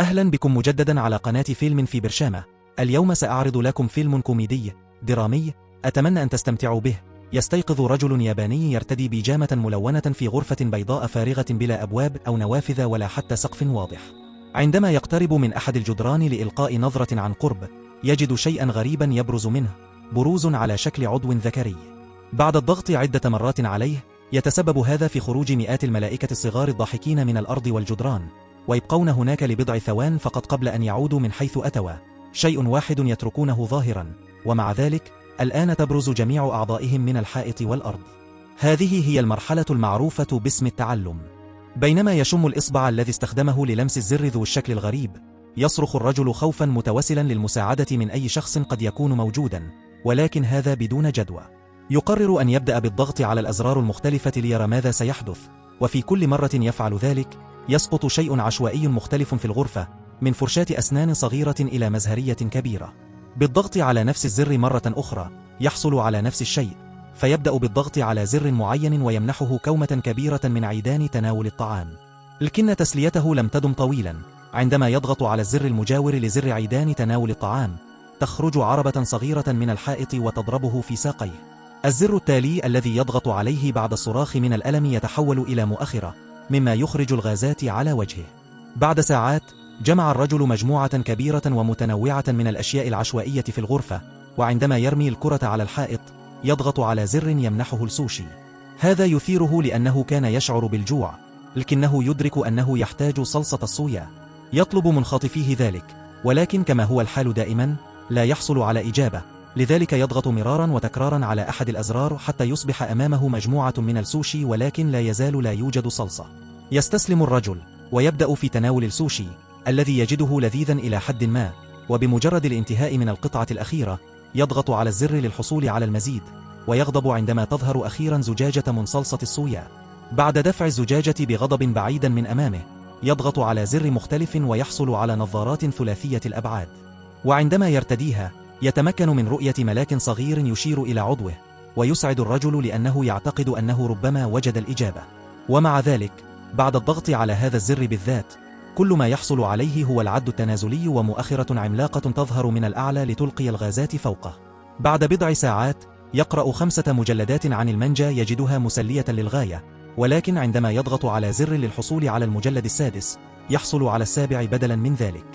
أهلا بكم مجددا على قناة فيلم في برشامة. اليوم سأعرض لكم فيلم كوميدي درامي أتمنى أن تستمتعوا به. يستيقظ رجل ياباني يرتدي بيجامة ملونة في غرفة بيضاء فارغة بلا أبواب أو نوافذ ولا حتى سقف واضح. عندما يقترب من أحد الجدران لإلقاء نظرة عن قرب يجد شيئا غريبا يبرز منه، بروز على شكل عضو ذكري. بعد الضغط عدة مرات عليه يتسبب هذا في خروج مئات الملائكة الصغار الضاحكين من الأرض والجدران، ويبقون هناك لبضع ثوان فقط قبل أن يعودوا من حيث أتوا. شيء واحد يتركونه ظاهرا، ومع ذلك الآن تبرز جميع أعضائهم من الحائط والأرض. هذه هي المرحلة المعروفة باسم التعلم. بينما يشم الإصبع الذي استخدمه للمس الزر ذو الشكل الغريب، يصرخ الرجل خوفا متوسلا للمساعدة من أي شخص قد يكون موجودا، ولكن هذا بدون جدوى. يقرر أن يبدأ بالضغط على الأزرار المختلفة ليرى ماذا سيحدث، وفي كل مرة يفعل ذلك يسقط شيء عشوائي مختلف في الغرفة، من فرشاة أسنان صغيرة إلى مزهرية كبيرة. بالضغط على نفس الزر مرة أخرى يحصل على نفس الشيء، فيبدأ بالضغط على زر معين ويمنحه كومة كبيرة من عيدان تناول الطعام. لكن تسليته لم تدم طويلا. عندما يضغط على الزر المجاور لزر عيدان تناول الطعام تخرج عربة صغيرة من الحائط وتضربه في ساقيه. الزر التالي الذي يضغط عليه بعد الصراخ من الألم يتحول إلى مؤخرة، مما يخرج الغازات على وجهه. بعد ساعات جمع الرجل مجموعة كبيرة ومتنوعة من الأشياء العشوائية في الغرفة، وعندما يرمي الكرة على الحائط يضغط على زر يمنحه السوشي. هذا يثيره لأنه كان يشعر بالجوع، لكنه يدرك أنه يحتاج صلصة الصويا. يطلب من خاطفيه ذلك، ولكن كما هو الحال دائما لا يحصل على إجابة، لذلك يضغط مرارا وتكرارا على أحد الأزرار حتى يصبح أمامه مجموعة من السوشي، ولكن لا يزال لا يوجد صلصة. يستسلم الرجل ويبدأ في تناول السوشي الذي يجده لذيذا إلى حد ما، وبمجرد الانتهاء من القطعة الأخيرة يضغط على الزر للحصول على المزيد، ويغضب عندما تظهر أخيرا زجاجة من صلصة الصويا. بعد دفع الزجاجة بغضب بعيدا من أمامه يضغط على زر مختلف ويحصل على نظارات ثلاثية الأبعاد، وعندما يرتديها يتمكن من رؤية ملاك صغير يشير إلى عضوه، ويسعد الرجل لأنه يعتقد أنه ربما وجد الإجابة. ومع ذلك بعد الضغط على هذا الزر بالذات كل ما يحصل عليه هو العد التنازلي ومؤخرة عملاقة تظهر من الأعلى لتلقي الغازات فوقه. بعد بضع ساعات يقرأ 5 مجلدات عن المانجا يجدها مسلية للغاية، ولكن عندما يضغط على زر للحصول على المجلد السادس يحصل على السابع بدلا من ذلك.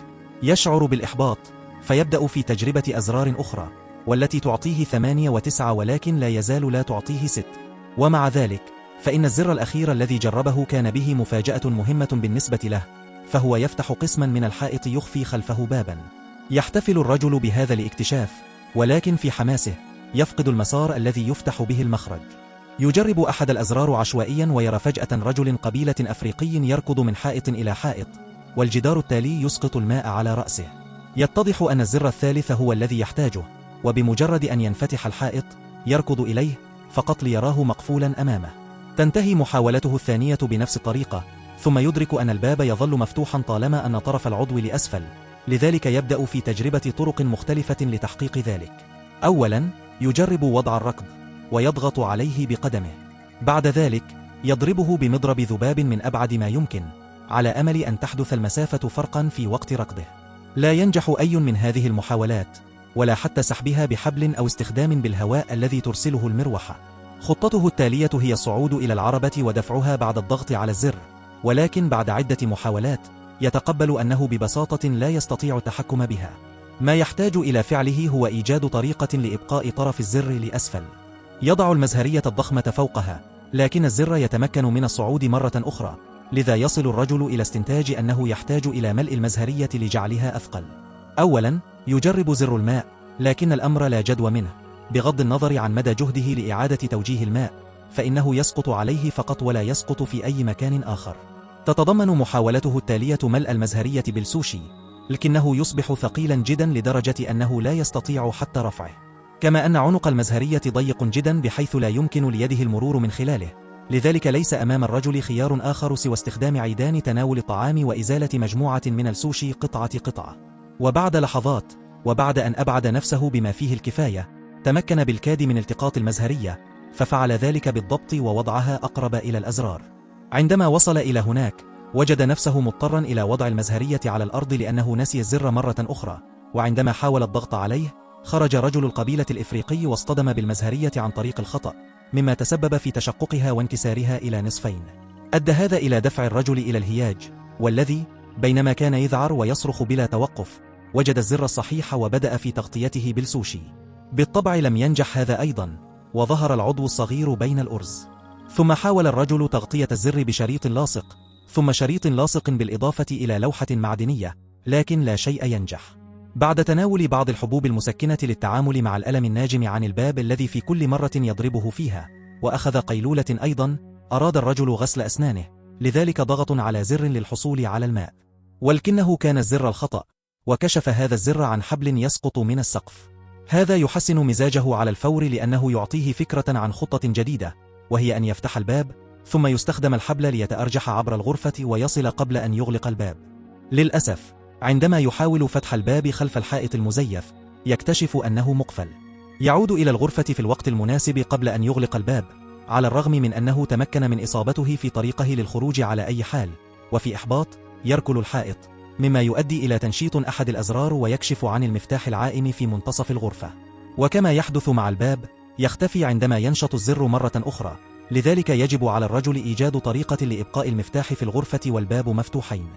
يشعر بالإحباط فيبدأ في تجربة أزرار أخرى، والتي تعطيه 8 و9 ولكن لا يزال لا تعطيه 6. ومع ذلك فإن الزر الأخير الذي جربه كان به مفاجأة مهمة بالنسبة له، فهو يفتح قسما من الحائط يخفي خلفه بابا. يحتفل الرجل بهذا الاكتشاف، ولكن في حماسه يفقد المسار الذي يفتح به المخرج. يجرب أحد الأزرار عشوائيا ويرى فجأة رجل قبيلة أفريقي يركض من حائط إلى حائط، والجدار التالي يسقط الماء على رأسه. يتضح أن الزر الثالث هو الذي يحتاجه، وبمجرد أن ينفتح الحائط يركض إليه فقط ليراه مقفولا أمامه. تنتهي محاولته الثانية بنفس الطريقة، ثم يدرك أن الباب يظل مفتوحا طالما أن طرف العضو لأسفل، لذلك يبدأ في تجربة طرق مختلفة لتحقيق ذلك. أولا يجرب وضع الركض ويضغط عليه بقدمه، بعد ذلك يضربه بمضرب ذباب من أبعد ما يمكن على أمل أن تحدث المسافة فرقا في وقت ركضه. لا ينجح أي من هذه المحاولات، ولا حتى سحبها بحبل أو استخدام بالهواء الذي ترسله المروحة. خطته التالية هي الصعود إلى العربة ودفعها بعد الضغط على الزر، ولكن بعد عدة محاولات يتقبل أنه ببساطة لا يستطيع التحكم بها. ما يحتاج إلى فعله هو إيجاد طريقة لإبقاء طرف الزر لأسفل. يضع المزهرية الضخمة فوقها، لكن الزر يتمكن من الصعود مرة أخرى، لذا يصل الرجل إلى استنتاج أنه يحتاج إلى ملء المزهرية لجعلها أثقل. أولا يجرب زر الماء، لكن الأمر لا جدوى منه، بغض النظر عن مدى جهده لإعادة توجيه الماء فإنه يسقط عليه فقط ولا يسقط في أي مكان آخر. تتضمن محاولته التالية ملء المزهرية بالسوشي، لكنه يصبح ثقيلا جدا لدرجة أنه لا يستطيع حتى رفعه، كما أن عنق المزهرية ضيق جدا بحيث لا يمكن ليده المرور من خلاله، لذلك ليس أمام الرجل خيار آخر سوى استخدام عيدان تناول الطعام وإزالة مجموعة من السوشي قطعة قطعة. وبعد لحظات، وبعد أن أبعد نفسه بما فيه الكفاية، تمكن بالكاد من التقاط المزهرية، ففعل ذلك بالضبط ووضعها أقرب إلى الأزرار. عندما وصل إلى هناك وجد نفسه مضطرا إلى وضع المزهرية على الأرض لأنه نسي الزر مرة أخرى، وعندما حاول الضغط عليه خرج رجل القبيلة الإفريقي واصطدم بالمزهرية عن طريق الخطأ، مما تسبب في تشققها وانكسارها إلى نصفين. أدى هذا إلى دفع الرجل إلى الهياج، والذي بينما كان يذعر ويصرخ بلا توقف وجد الزر الصحيح وبدأ في تغطيته بالسوشي. بالطبع لم ينجح هذا أيضا، وظهر العضو الصغير بين الأرز. ثم حاول الرجل تغطية الزر بشريط لاصق، ثم شريط لاصق بالإضافة إلى لوحة معدنية، لكن لا شيء ينجح. بعد تناول بعض الحبوب المسكنة للتعامل مع الألم الناجم عن الباب الذي في كل مرة يضربه فيها، وأخذ قيلولة أيضا، أراد الرجل غسل أسنانه، لذلك ضغط على زر للحصول على الماء، ولكنه كان الزر الخطأ، وكشف هذا الزر عن حبل يسقط من السقف. هذا يحسن مزاجه على الفور لأنه يعطيه فكرة عن خطة جديدة، وهي أن يفتح الباب ثم يستخدم الحبل ليتأرجح عبر الغرفة ويصل قبل أن يغلق الباب. للأسف عندما يحاول فتح الباب خلف الحائط المزيف يكتشف أنه مقفل. يعود إلى الغرفة في الوقت المناسب قبل أن يغلق الباب، على الرغم من أنه تمكن من إصابته في طريقه للخروج على أي حال، وفي إحباط يركل الحائط، مما يؤدي إلى تنشيط أحد الأزرار ويكشف عن المفتاح العائم في منتصف الغرفة. وكما يحدث مع الباب يختفي عندما ينشط الزر مرة أخرى، لذلك يجب على الرجل إيجاد طريقة لإبقاء المفتاح في الغرفة والباب مفتوحين.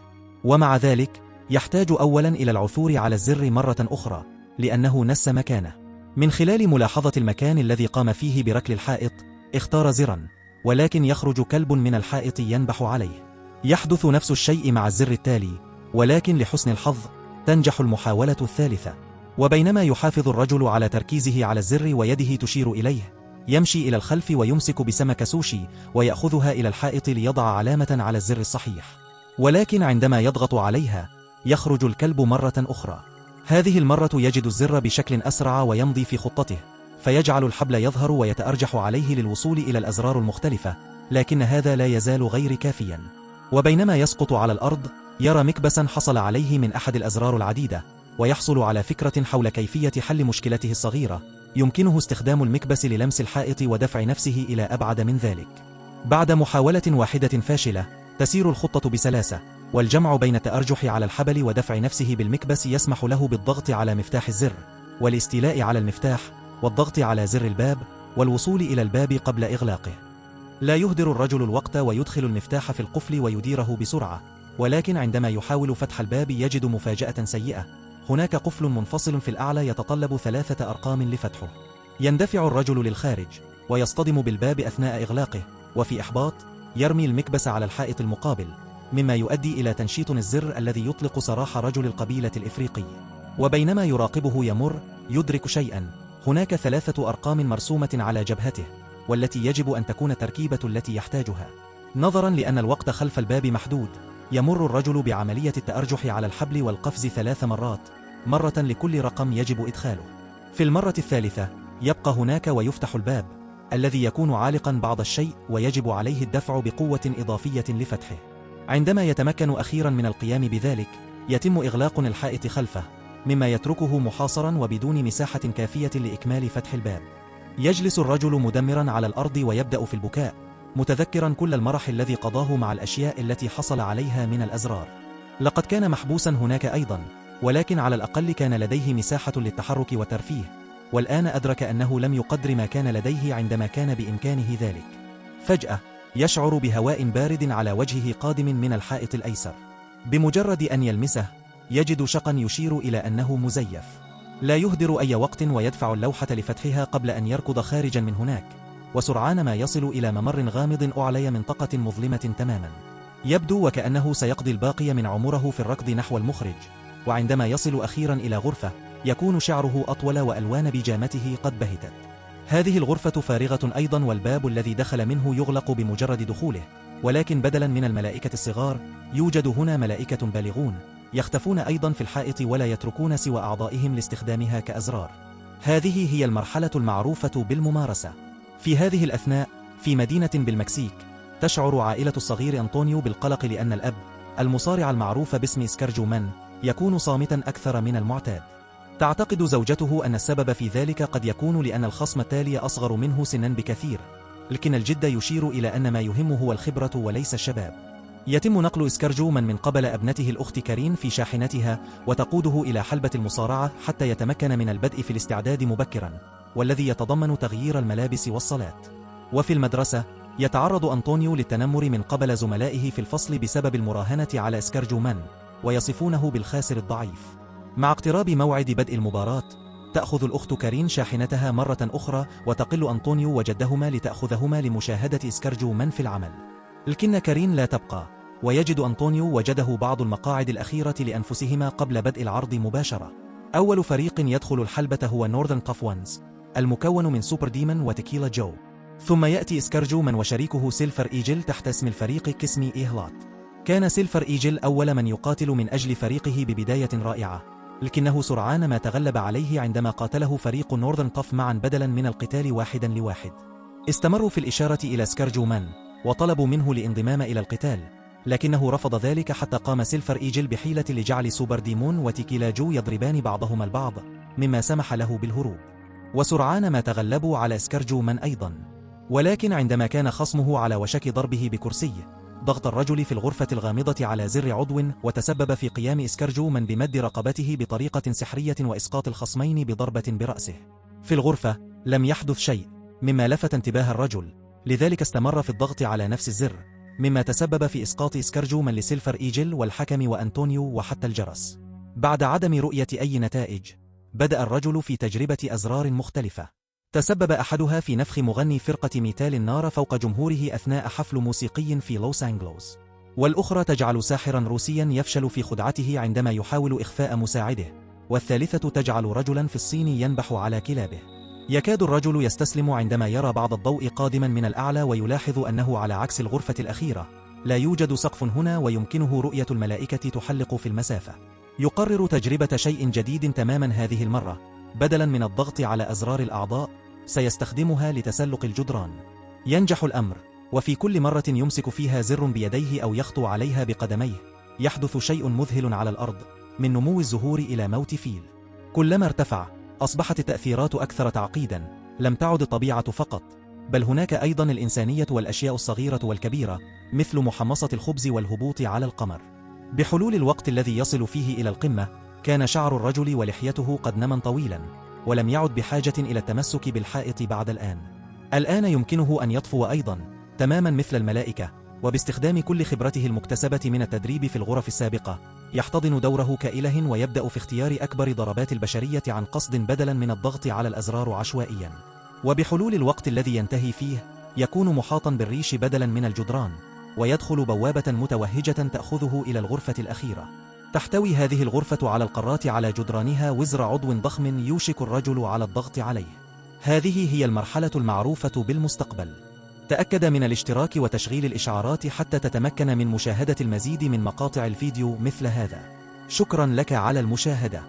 ومع ذلك يحتاج أولا إلى العثور على الزر مرة أخرى لأنه نسى مكانه. من خلال ملاحظة المكان الذي قام فيه بركل الحائط اختار زرا، ولكن يخرج كلب من الحائط ينبح عليه. يحدث نفس الشيء مع الزر التالي، ولكن لحسن الحظ تنجح المحاولة الثالثة. وبينما يحافظ الرجل على تركيزه على الزر ويده تشير إليه، يمشي إلى الخلف ويمسك بسمكة سوشي ويأخذها إلى الحائط ليضع علامة على الزر الصحيح، ولكن عندما يضغط عليها يخرج الكلب مرة أخرى. هذه المرة يجد الزر بشكل أسرع ويمضي في خطته، فيجعل الحبل يظهر ويتأرجح عليه للوصول إلى الأزرار المختلفة، لكن هذا لا يزال غير كافيا. وبينما يسقط على الأرض يرى مكبسا حصل عليه من أحد الأزرار العديدة، ويحصل على فكرة حول كيفية حل مشكلته الصغيرة. يمكنه استخدام المكبس للمس الحائط ودفع نفسه إلى أبعد من ذلك. بعد محاولة واحدة فاشلة تسير الخطة بسلاسة، والجمع بين التأرجح على الحبل ودفع نفسه بالمكبس يسمح له بالضغط على مفتاح الزر، والاستيلاء على المفتاح، والضغط على زر الباب، والوصول إلى الباب قبل إغلاقه. لا يهدر الرجل الوقت ويدخل المفتاح في القفل ويديره بسرعة، ولكن عندما يحاول فتح الباب يجد مفاجأة سيئة. هناك قفل منفصل في الأعلى يتطلب 3 أرقام لفتحه. يندفع الرجل للخارج ويصطدم بالباب أثناء إغلاقه، وفي إحباط يرمي المكبس على الحائط المقابل، مما يؤدي إلى تنشيط الزر الذي يطلق سراح رجل القبيلة الإفريقي. وبينما يراقبه يمر يدرك شيئا، هناك 3 أرقام مرسومة على جبهته، والتي يجب أن تكون التركيبة التي يحتاجها. نظرا لأن الوقت خلف الباب محدود، يمر الرجل بعملية التأرجح على الحبل والقفز 3 مرات، مرة لكل رقم يجب إدخاله. في المرة الثالثة يبقى هناك ويفتح الباب، الذي يكون عالقا بعض الشيء ويجب عليه الدفع بقوة إضافية لفتحه. عندما يتمكن أخيرا من القيام بذلك يتم إغلاق الحائط خلفه، مما يتركه محاصرا وبدون مساحة كافية لإكمال فتح الباب. يجلس الرجل مدمرا على الأرض ويبدأ في البكاء، متذكرا كل المرح الذي قضاه مع الأشياء التي حصل عليها من الأزرار. لقد كان محبوسا هناك أيضا، ولكن على الأقل كان لديه مساحة للتحرك والترفيه، والآن أدرك أنه لم يقدر ما كان لديه عندما كان بإمكانه ذلك. فجأة يشعر بهواء بارد على وجهه قادم من الحائط الأيسر. بمجرد أن يلمسه يجد شقا يشير إلى أنه مزيف. لا يهدر أي وقت ويدفع اللوحة لفتحها قبل أن يركض خارجا من هناك، وسرعان ما يصل إلى ممر غامض أعلى منطقة مظلمة تماما. يبدو وكأنه سيقضي الباقي من عمره في الركض نحو المخرج، وعندما يصل أخيرا إلى غرفة يكون شعره أطول وألوان بيجامته قد بهتت. هذه الغرفة فارغة أيضا، والباب الذي دخل منه يغلق بمجرد دخوله، ولكن بدلا من الملائكة الصغار يوجد هنا ملائكة بالغون يختفون أيضا في الحائط ولا يتركون سوى أعضائهم لاستخدامها كأزرار. هذه هي المرحلة المعروفة بالممارسة. في هذه الأثناء في مدينة بالمكسيك تشعر عائلة الصغير أنطونيو بالقلق لأن الأب المصارع المعروف باسم إسكارجو مان يكون صامتا أكثر من المعتاد. تعتقد زوجته أن السبب في ذلك قد يكون لأن الخصم التالي أصغر منه سنا بكثير، لكن الجد يشير إلى أن ما يهم هو الخبرة وليس الشباب. يتم نقل إسكارجو-مان من قبل ابنته الأخت كارين في شاحنتها وتقوده إلى حلبة المصارعة حتى يتمكن من البدء في الاستعداد مبكرا، والذي يتضمن تغيير الملابس والصلاة. وفي المدرسة يتعرض أنطونيو للتنمر من قبل زملائه في الفصل بسبب المراهنة على إسكارجو-مان، ويصفونه بالخاسر الضعيف. مع اقتراب موعد بدء المباراة تأخذ الأخت كارين شاحنتها مرة أخرى وتقل أنطونيو وجدهما لتأخذهما لمشاهدة إسكارجو-مان في العمل. لكن كارين لا تبقى، ويجد أنطونيو وجده بعض المقاعد الأخيرة لأنفسهما قبل بدء العرض مباشرة. أول فريق يدخل الحلبة هو نورذرن كاف وانز، المكون من سوبر ديمون وتيكيلا جو. ثم يأتي إسكارجو-مان وشريكه سيلفر إيجل تحت اسم الفريق كسمي إيهلات. كان سيلفر إيجل أول من يقاتل من أجل فريقه ببداية رائعة، لكنه سرعان ما تغلب عليه عندما قاتله فريق نورذرن كاف معا بدلا من القتال 1-1. استمروا في الإشارة إلى إسكارجو-مان وطلبوا منه الانضمام إلى القتال، لكنه رفض ذلك حتى قام سيلفر إيجل بحيلة لجعل سوبر ديمون وتيكيلا جو يضربان بعضهما البعض، مما سمح له بالهروب. وسرعان ما تغلبوا على إسكارجو-مان أيضا، ولكن عندما كان خصمه على وشك ضربه بكرسي، ضغط الرجل في الغرفة الغامضة على زر عضو وتسبب في قيام إسكارجو-مان بمد رقبته بطريقة سحرية وإسقاط الخصمين بضربة برأسه. في الغرفة لم يحدث شيء مما لفت انتباه الرجل، لذلك استمر في الضغط على نفس الزر، مما تسبب في إسقاط إسكارجو-مان لسيلفر إيجل والحكم وأنطونيو وحتى الجرس. بعد عدم رؤية أي نتائج، بدأ الرجل في تجربة أزرار مختلفة، تسبب أحدها في نفخ مغني فرقة ميتال النار فوق جمهوره أثناء حفل موسيقي في لوس أنجلوس، والأخرى تجعل ساحرا روسيا يفشل في خدعته عندما يحاول إخفاء مساعده، والثالثة تجعل رجلا في الصين ينبح على كلابه. يكاد الرجل يستسلم عندما يرى بعض الضوء قادما من الأعلى ويلاحظ أنه على عكس الغرفة الأخيرة لا يوجد سقف هنا ويمكنه رؤية الملائكة تحلق في المسافة. يقرر تجربة شيء جديد تماما هذه المرة، بدلا من الضغط على أزرار الأعضاء سيستخدمها لتسلق الجدران. ينجح الأمر، وفي كل مرة يمسك فيها زر بيديه أو يخطو عليها بقدميه يحدث شيء مذهل على الأرض، من نمو الزهور إلى موت فيل. كلما ارتفع أصبحت التأثيرات أكثر تعقيدا، لم تعد الطبيعة فقط، بل هناك أيضا الإنسانية والأشياء الصغيرة والكبيرة، مثل محمصة الخبز والهبوط على القمر. بحلول الوقت الذي يصل فيه إلى القمة، كان شعر الرجل ولحيته قد نما طويلا، ولم يعد بحاجة إلى التمسك بالحائط بعد الآن يمكنه أن يطفو أيضا، تماما مثل الملائكة، وباستخدام كل خبرته المكتسبة من التدريب في الغرف السابقة، يحتضن دوره كإله ويبدأ في اختيار أكبر ضربات البشرية عن قصد بدلا من الضغط على الأزرار عشوائيا. وبحلول الوقت الذي ينتهي فيه، يكون محاطا بالريش بدلا من الجدران، ويدخل بوابة متوهجة تأخذه إلى الغرفة الأخيرة. تحتوي هذه الغرفة على القارات على جدرانها وزر عضو ضخم يوشك الرجل على الضغط عليه. هذه هي المرحلة المعروفة بالمستقبل. تأكد من الاشتراك وتشغيل الإشعارات حتى تتمكن من مشاهدة المزيد من مقاطع الفيديو مثل هذا. شكرا لك على المشاهدة.